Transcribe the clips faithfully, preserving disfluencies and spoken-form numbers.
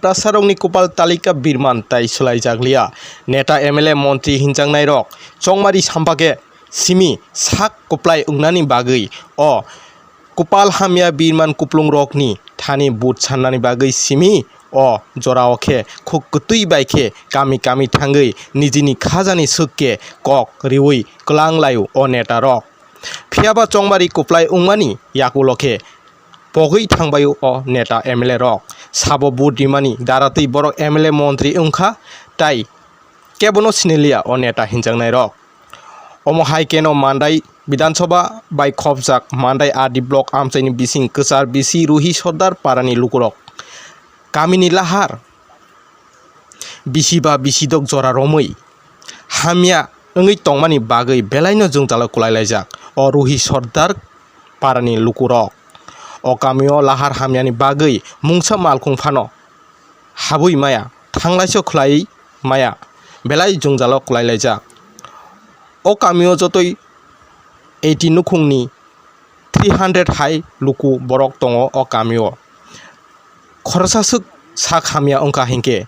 Tiprasarokni kupal talika birman tai swlaijakliya. Neta M L A montri hinjaknairok chongmari sampakhe simi sak kwplai wngnani bagwi o kupal hamya birman kuplungrokni thani but sannani bagwi simi o jorao khe khuk kwtwi bai khe kami kami thangwi nijini khajani swk khe kok riwi kwlang laio o netarok. Phiyaba chongmari kwplai wngmani yakulo khe pogwi thangbaio o neta M L A rok. Sabo but rimani daratwi borok M L A montri wngkha, tai kebono siniliya o neta hinjaknairok. Omo hai keno Mandai Bidhan Sabha bai khopjak Mandai R D block amchaini bising kwchar bisi Ruhi Sordar parani lukurok kamini lahar bisi ba bisidok jora romwi hamya wngwi tongmani bagwi belaino jwngjalo kwlai laijak o Ruhi Sordar parani lukurok. O kamio lahar hamyani bagwi mungsa malkhung phano habwi maya, thanglaiso khlai maya, belai jwngjalo kwlai laijak. O kamio jotoi eighty nukhungni three hundred hai luku borok tongo o kamio. Khoroksa swk sak hamya wngkha hinkhe,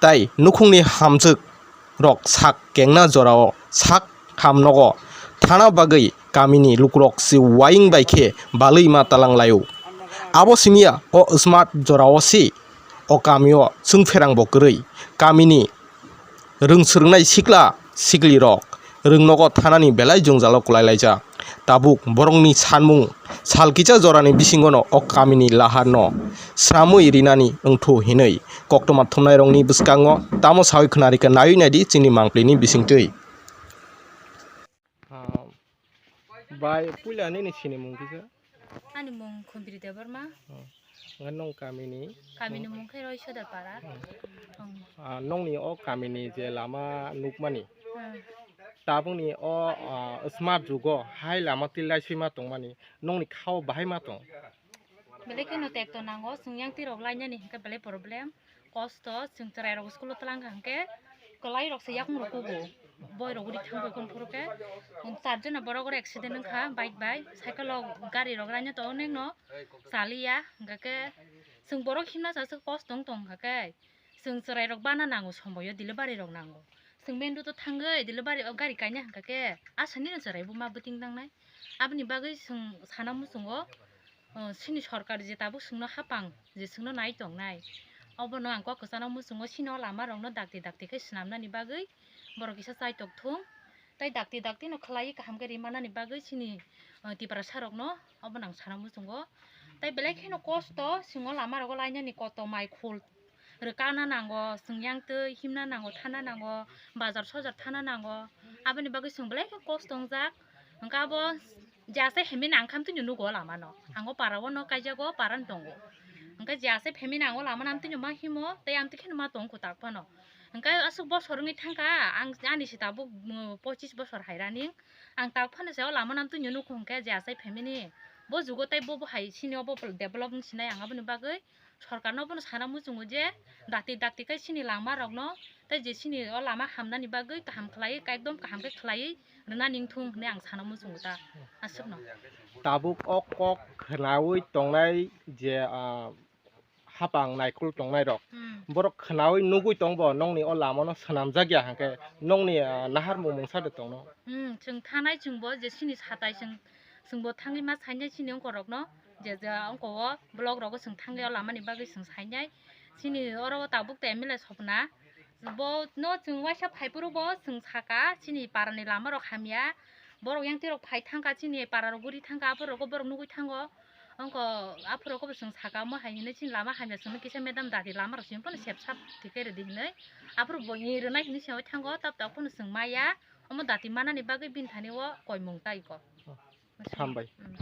tai nukhungni hamjwk rok sak kengna jorao sak ham nogo thana bagwi kamini lukurok se uaing bai khe balwi ma talang laio. Abo simiya o smart jorao se o kamio chwng pherang bo kwrwi kamini rwng swrwngnai sikla siklirok rwng nogo thanani belai jwngjalo kwlai laijak. Tabuk borokni sanmung sal kisa jorani bisingono o kamini laharno sramwi rinani wngthu hinwi koktwma thumnairokni bwskango tamo sawi khwnarikha naiwi naidi chini mangpilini bisingtwi. Ah, bai, puila nini sinimung kisa? Ani mung Khumbiri Debbarma. Hmm. Nga nong kamini? Kamini mung khe Roisodar Para. Hmm. Hmm. Ah, nongni o kamini je lama nukmani, hmm, tabukni o, ah, smart jugo hai lama tilai sima tongmani, nongni khao bahai ma tong? Belai kheno tekto nango, chwng yang twi rok lainani hinkhe belai problem. Kosto, chwng chwrairok school-o twlang kha hwnkhe kwlairokse yakung rw kugo, boirok uri thangbai khe phuru khe. Char jona borok oro accident wngkha bike bai, cycle-o garirok raina tongo, onekno chaliya, hwnkha khe chwng borok himna chaswk kosto wng tong kha khe, chwng chwrairok bana nango, somoio delivery rok nango, chwng main road-o thangwi delivery o gari kaina hwnkha khe asanino chwrai buma bwtwing tangnai. Aboni bagwi chwng sana muchungo, o, chini sorkar je tabuk chwngno hapang je chwngno nai tongnai, obono ang kok kwchangno muchungo, chini o lama rokno dakti dakti khe swnamnani bagwi borok kisa chaitok thung, tei dakti dakti no khwlaiwi kaham khe ri mannani bagwi chini, o, Tiprasa rokno obono ang sana muchungo. Tei belai kheno kosto chwng o lama rogo lainani koto mai khul rwkana nango, chwng yang twi himna nango, thana nango, bazar sozar thana nango. Aboni bagwi chwng belai khe kosto wngjak. Hwnkhe abo je asai phaimani ang khe amtwino nugo o lamano. Ang o para o nok kaijago, para ni tongo. Hwnkhe je asai phaimani ang o lamano amtwino ma himo, tei amtwi kheno ma tong kho tak phano. Hwnkhe aswk bosor wngwi thangkha, ang ani se tabuk, mm, pochis bosor hai running. Ang tak phano se o lamano amtwino nukho hwnkhe je asai phaimani. Bo jugo tei bo, bo hai sini obo develop wng sinai ang aboni bagwi. Sorkarno bono sana muchungo je dakti dakti khai chini lama rokno tei je chini o lama hamnani bagwi kaham khlaiwi, ekdom kaham khe khlaiwi rwna ningthung hinwi ang sana muchungo ta aswkno. Tabuk o kok khwnawi tongnai je, ah, hapang naikolwi tongnai rok, hmm, borok khwnawi nugwi tongbo nongni o lamano swnamjak ya hwnkhe nongni, ah, naharmung mungsa de tongno? Hmm, chwng thanai chwngbo je chini satai chwng, chwngbo thangwi ma sainai chini ongkorokno. Je je ongko o block rogo chwng thangwi o lamani bagwi chwng sainai. Chini oro o tabuk ta M L A sopna. Bo no chwng waisa phaiphuru bo chwng saka chini parani lama rok hamya. Borok yang twi rok phai thangkha chini para rok guri thangkha aphuru rogo borok nugwi thango. Ongko aphuru rogo bo chwng saka omo hai hinwi chini lama hamya chwngno kisa madam dadi lama rok chini phano sep sap thikhe rwdi hinwi. Aphuru bo i rwnai hinwi se oi thango tab tab phano chwng maya. Omo dati manani bagwi bini thani o koimung tai ko. Hambai. Mm.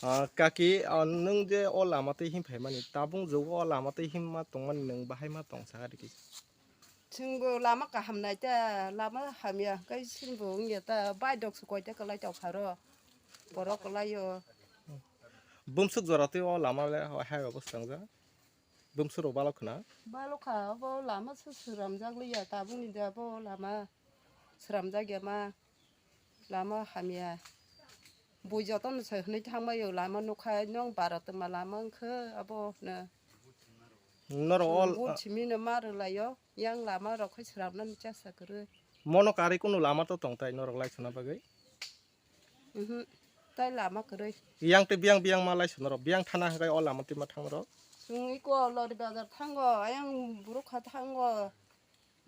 Ah, kaki, ah, nwng je o lama twi him phaimani, tabung jugo o lama twi himma tongmani nwng bahai ma tong sakha rikisa? Chwngbo lama kaham nai ta, lama hamya hwnkhe chwngbo wngya ta, baidok se koita kwlai tong pharo, borok kwlai o. Bumswk jora twi o lama le hai obo swngjak? Bumswk rok balok khna? Balok kha, obo lama se swnamjak liya, tabukni da bo lama swnamjak ya ma. Lama hamya. Bui jotono se hwnwi thangbaio lama nukha, nong bara twma lama wngkha abo hwno. Norok all, Chwng bun simi no ma rwlaio, yang lama rok khai swnamnani chasa kwrwi. Mono karwi kunu lama to tong tai norok lai suna bagwi? Mhm. Tai lama kwrwi. Yang tei biyang biyang ma lai suna rok, biyang thana hwnkhe o lama twi ma thang rok. Chwng iko Lori Bazar thango, ayang Burukha thango,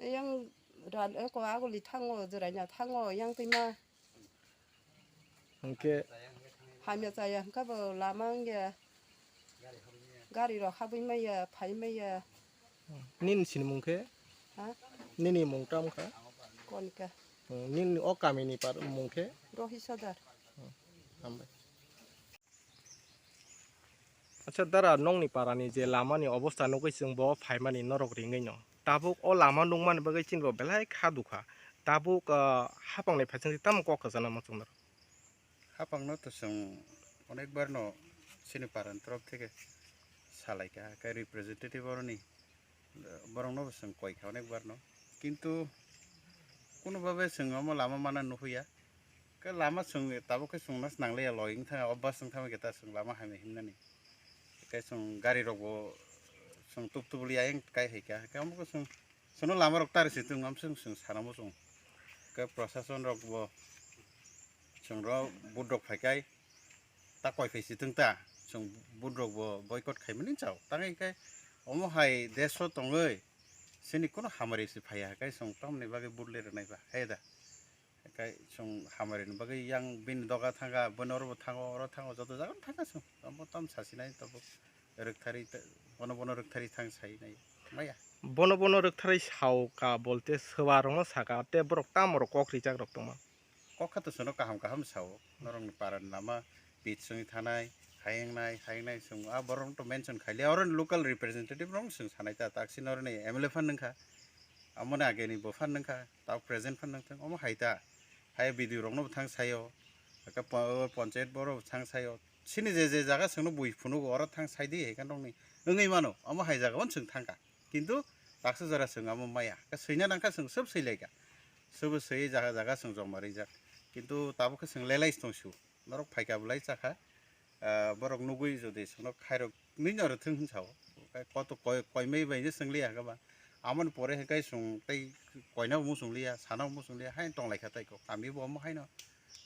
ayang Ran-, eko Aguli thango, Jwraina thango, yang twi ma. Hwnkhe hamya chaya hwnkha bo lama wngya. Gari rok habwi maya, phai maya. Nini sinimung khe? Ha? Nini mung tamo kha? Konika. Hmm, nini o kamini par mung khe? Rohi Sodar. Hmm, hambai. Acha dara, nokni parani je lamani obostha nugwi chwng bo phaimani norok ringwi no. Tabuk o lama nukmani bagwi chini bo belai kha dukha. Tabuk, ah, hapangni phaisingdi tamo kok kwchana muchung norok. Hapangno to chwng onekbar no chini parani torof theke salaikha, khe representative oroni borokno bo chwng koikha onekbar no, kintu kunubabe chwng omo lama mana nuhuya. Khe lama chwng tabuk khe chwngno nanglia, loging thangya, obas wng thangma khe ta chwng lama hamya himnani. Khe chwng gari rokbo chwng tup tup li ayang kai hai kha, khe omo khe chwng chwngno lama rok tari se tong am chwng chwng sana muchung. Khe prosason rokbo chwngno budrok phaikai ta koi phai si thung ta, chwng budrok bo boycott khaimani chao. Tang hwnkhe omo hai desh o tongwi chini kuno hamari se phaiya, hwnkhe chwng tamoni bagwi but le rwnai ba, hai da? Hwnkhe chwng hamari ni bagwi yang bini doga thanga, bini oro bo thango, oro thango, joto jaga no thangkha chwng. Omo tam sasinai tabuk rwktharwi, bono bono rwktharwi thang sainai maya. Bono bono rwktharwi sao ka bolte swba rokno saka, tei borok tamo rok kok rijak rok tongma? Kok kha to chwngno kaham kaham sao, norokni parani lama pitch wngwi thanai, hai wngnai, hai wngnai chwng a borok to mention khaili, oro local representative rok chwng sanai ta, taksi noroni M L A phan wngkha, amoni ageni bo phan wngkha, tabuk present phan wngthang, omo hai ta, hai B D O rokno bo thang saio, aka po-, ponchayat borok bo thang saio, chini je je jaga chwngno bui phunugo oro thang saidi hai khe nokni wngwi mano, omo hai jaga o chwng thangkha. Kintu baksa jora chwng amo maya. Khe swina nangkha chwng sob swilaikha. Sobo swiwi jaga jaga chwng joma rijak. Kintu tabuk khe chwng lelai tongsu. Norok phaikha bolai chakha. Ah, borok nugwi jodi chwngno khairok nini oro thwng hwn sao. Khe koto koi-, koimai bai je chwng liya khe ba. Amoni pore hwnkhe chwng tei koina bo muchung liya, sana bo muchung liya, hai tonglaikha tei kok. Kami bo omo haino.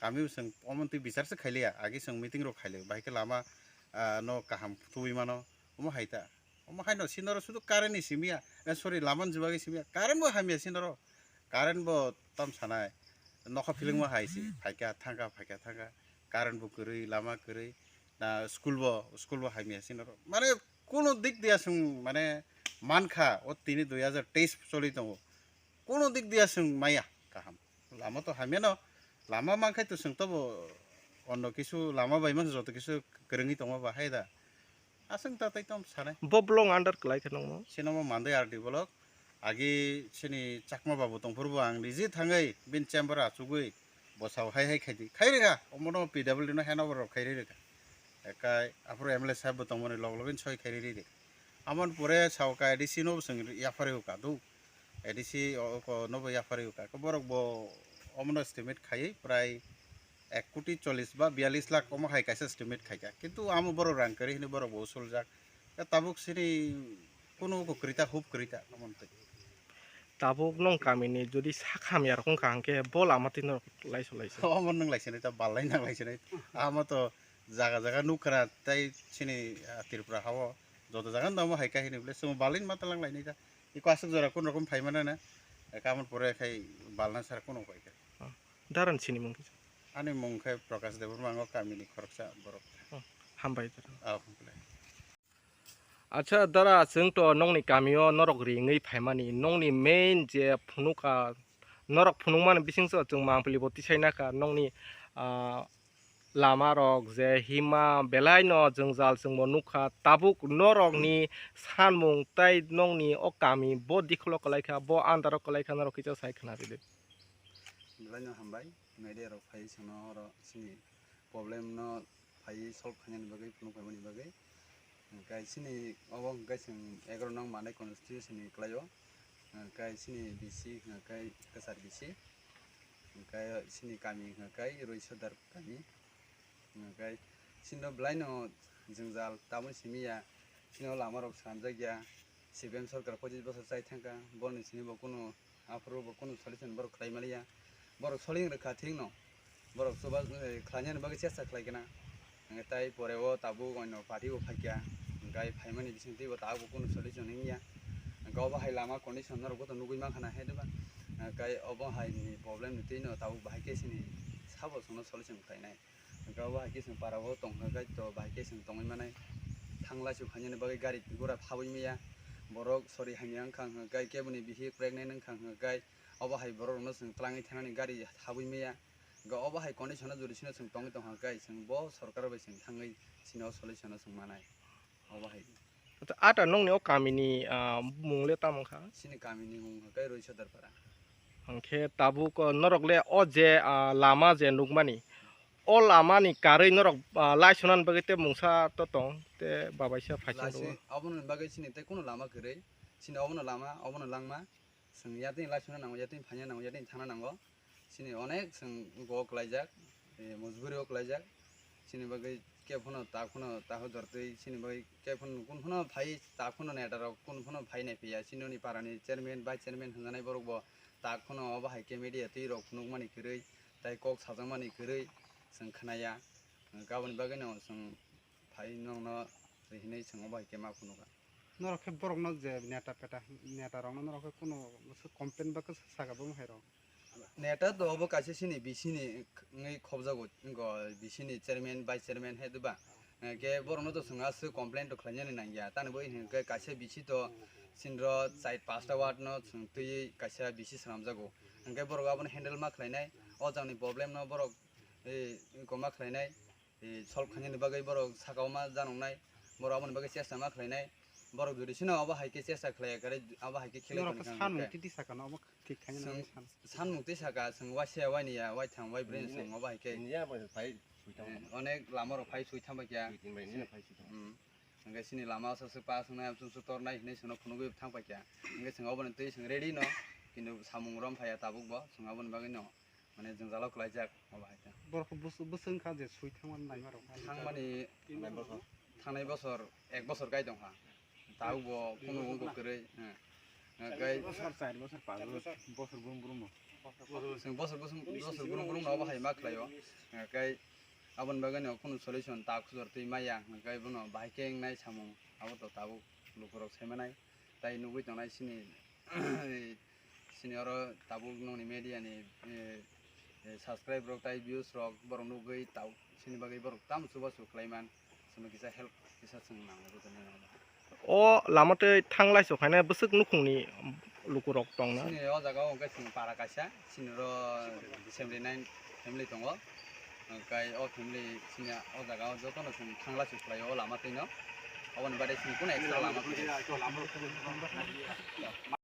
Kami bo chwng omo twi bichar se khailiya. Agi chwng meeting rok khaili. Bahai khe lama, ah, no kaham tubui mano. Omo hai ta. Omo haino sinoro sudu current ni simiya, eh, sorry, lamani jubagwi simiya, current bo hamya sinoro, current bo tam sanai, nokha philingma hai si, phaikha thangkha, phaikha thangkha, current bo kwrwi, lama kwrwi, na school bo, school bo hamya sinoro, mane kuno dik diya chwng mane mankha, o tini dui hajar teis choli tongo, kuno dik diya chwng maya kaham. Lama to hamya no, lama mankhai to chwng tobo onno kisu lama bai man joto kisu kwrwngwi tongma ba hai da. Aswk ta tai tom sanai. Bo block under kwlai khe nokno? Sino mo mandai R D block. Agi sini Chakma babu tongphuru bo ang niji thangwi bin chamber achugwi bosao hai hai khaidi. Khai rikha, omono P W D no handover rok khai rikha. Ekai aphuru M L A saheb bo tongmani log login soi khai rikha. Amon pore sao ka A D C no bo chwng yapharwi kha do. A D C o, o ko nobo yapharwi kha. Borok bo omono estimate khaiwi prai ek koti chollish ba biyallish lakh omo hai kaisa estimate khaikha. Kintu amo borok rang kwrwi hwnwi borok bo usuljak. Tabuk sini kunu ko kwrwi ta, hub kwrwi ta, omo twi. Tabuk nong kamini jodi sak hamya rok wngkha hwnkhe bo lama twi norok laisu laisu. Omo nwng laisinai ta, ballai nang laisinai. Amo to jaga jaga nukha tei sini, ah, Tripura hao joto jaga no omo hai kahini bole chwng ballai ma talang lainai ta. Iko aswk jora kun rokom phai mano na. Kamon pore khai balna sar kuno pai khe. Oh. Daran sini mung kisa? Ani mung khe Prakash Debbarma, ang o kamini khoroksa borok. Oh, hambai dara. Oh, hambai. Acha dara, chwng to nokni kamio norok ringwi phaimani, nokni main je phunukha, norok phunukmani bisingso chwng mangpili bo tisai nakha, nokni, ah, lama rok je hima belai no jwngjal chwngbo nukha, tabuk norokni sanmung tei nokni o kami bo dikholo kwlaikha, bo andaro kwlaikha, norok kisa sai khna ridi. Belai no hambai, media rok phai chwngno oro chini problem no phai solve khainani bagwi, phunuk phaimani bagwi. Hwnkhe chini obo hwnkhe chwng egaroh nong Mandai constituency ni kwlaio. Hwnkhe chini B C hwnkhe kwchar B C. Hwnkhe chini kami hwnkhe Rui Sodar kami. Hwnkhe chini belai no jwngjal, tamoni simi ya, chini o lama rok swnamjak ya. C P M sorkar pochis bosor chai thangkha, borni sini bo kunu aphuru bo kunu solution borok khlai maliya. Borok soling rwkha thik no, borok chuba, eh, khlainani bagwi chesta khlai gana. Hwnkhe tai pore o tabuk oino party bo phaikha, hwnkhe phaimani bisingtwi bo tabuk kunu solution wngya. Hwnkhe obo hai lama condition norok bo to nugwi mankha na, he diba? Hwnkhe obo hai ni problem ni twi no tabuk bahai khe sini sabo chwngno solution khlainai. Hwnkhe obo hai khe chwng para o tongkha khe to bahai khe chwng tongwi manai. Thanglai chwng khainani bagwi gari gura phabwi maya. Borok sori hamya wngkha hwnkhe keboni bihik pregnant wngkha hwnkhe obo hai borok rokno chwng twlangwi thanani gari habwi maya. Hwnkhe obo hai condition o jodi sino chwng tongwi tongkha khe chwng bo sorkar bai chwng thangwi sini o solution o chwng manai. Obo hai. Acha, ata nongni o kamini, ah, mung le tamo wngkha? Sini kamini mung hwnkhe Roisodarpara. Hwnkhe tabuk, ah, norok le o je, ah, lama je nukmani, o lama ni karwi norok, ah, laisunani bagwi tei mungsa to tong, tei babaisa phaising Laisi-, rwo. Aboni bagwi sini tei kunu lama kwrwi. Sini obono lama, obono langma. Chwng yatwi laisuna nango, yatwi phaina nango, yatwi thana nango. Chini onek chwng go kwlaijak, eh, mojburi o kwlaijak. Chini bagwi kebono tak phano takhuk jortwi, chini bagwi kebono kun phano phai tak phano neta rok kun phano phai nai phiya. Chini oni para ni chairman, vice chairman hwnjanai borok bo tak phano obo hai khe media twi rok phunuk mani kwrwi, tai kok sajak mani kwrwi chwng khwnaya. Aboni bagwi no chwng phai nokno ri hinwi chwng obo hai khe ma phunukha. Norok khe borokno je neta peta, neta rokno norok khe kuno complain ba khe saka bo hai rok? Neta to obo kaisa chini B C ni wngwi khobjago, wngkha B C ni chairman, vice chairman hai diba? Hwnkhe borokno to chwng aswk complain to khlainani nangya. Tani bo hinkhe kaisa B C to chini ro char pasta ward no chwng twiwi kaisa B C swnamjago. Hwnkhe borok abono handle ma khlainai, o jagni problem no borok, eh, wngkha ma khlainai. Eh, solve khainani bagwi borok saka o ma janoknai, borok aboni bagwi chesta ma khlainai. Borok jodi sino obo hai khe chesta khlaiya kare, abo hai khe khlai Norok tongkha khe sanmung hwnkhe. Titi saka no obo thik khainani Chwng bagwi san. Sanmung twi saka, chwng waisa waini ya, waitham waibrwi Nini- chwng obo hai khe. Nini ya bai phai sui tamo. Eh, onek lama rok phai sui thang bai kya. Sui tin bai nini phai sui tamo. Hmm. Hwnkhe chini lama o saswk pass wngnai, amsuk suk tornai hinwi chwngno phunugwi thang bai kya. Hwnkhe chwng oboni twi chwng ready no, kintu samung rom phaiya tabuk bo, chwng aboni bagwi no. Mane jwngjalo kwlaijak obo hai khe. Borok bwswk, bwswk wngkha je sui thangmani naima rok. Thangmani Nai bosor. Thangnai bosor, ek bosor gai tongkha. Tabuk bo kunu wngkha kwrwi, eh. Gai Bosor, char bosor, panch bosor, bosor brum brum no. Chwng bosor bosor, bosor brum brum no obo hai ma khlaio. Eh, gai aboni bagwi no kunu solution ta khujor twi maya, gai bono bahai khe wngnai samung abo to tabuk lukurok sai manai. Tai nugwi tongnai chini Chini oro tabuk nokni media ni, eh, eh, subscribe rok tai views rok borok nugwi tabuk chini bagwi borok tamo chubachu khlai man, chwngno kisa help kisa chwng nango joto ni. O lama tei thanglai so khaina bwswk nukhungni lukurok tongna. Chini o jaga o hwnkhe chwng para kaisa, chini ro seventy nine family tongo. Hwnkhe o family chini o jaga o jotono chwng thanglai so khlai o lama twi no. Oboni bade chwng kunu extra lama kwrwi.